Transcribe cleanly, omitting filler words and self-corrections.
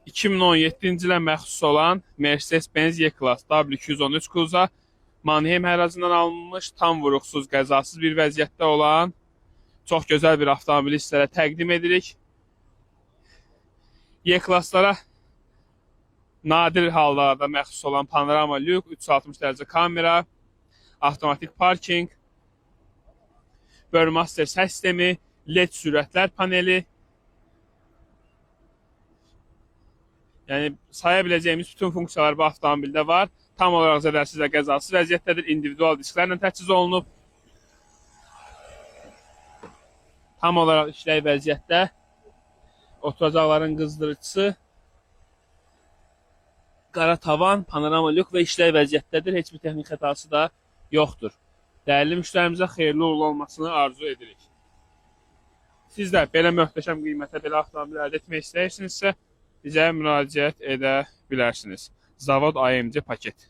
2017-ci ilə məxsus olan Mercedes-Benz E-Class W213 kuzova Mannheim həracından alınmış, tam vuruqsuz, qəzasız bir vəziyyətdə olan çox gözəl bir avtomobili sizlərə təqdim edirik. E-Class-lara nadir hallarda məxsus olan panorama lük, 360 dərəcə kamera, avtomatik parking, Burmester səs sistemi, LED sürətlər paneli. Yəni saya biləcəyimiz bütün funksiyalar bu avtomobildə var. Tam olaraq zədərsiz və qəzasız vəziyyətdədir. İndividual disklərlə təchiz olunub. Tam olaraq işlək vəziyyətdə. Oturacaqların qızdırıcısı, qara tavan, panorama lük və işlək vəziyyətdədir. Heç bir texnik xətası da yoxdur. Dəyərli müştərimizə xeyirli uğurlu olmasını arzu edirik. Siz də belə möhtəşəm qiymətə belə avtomobil əldə etmək istəyirsinizsə, bizə müraciət edə bilərsiniz. Zavod AMG paket.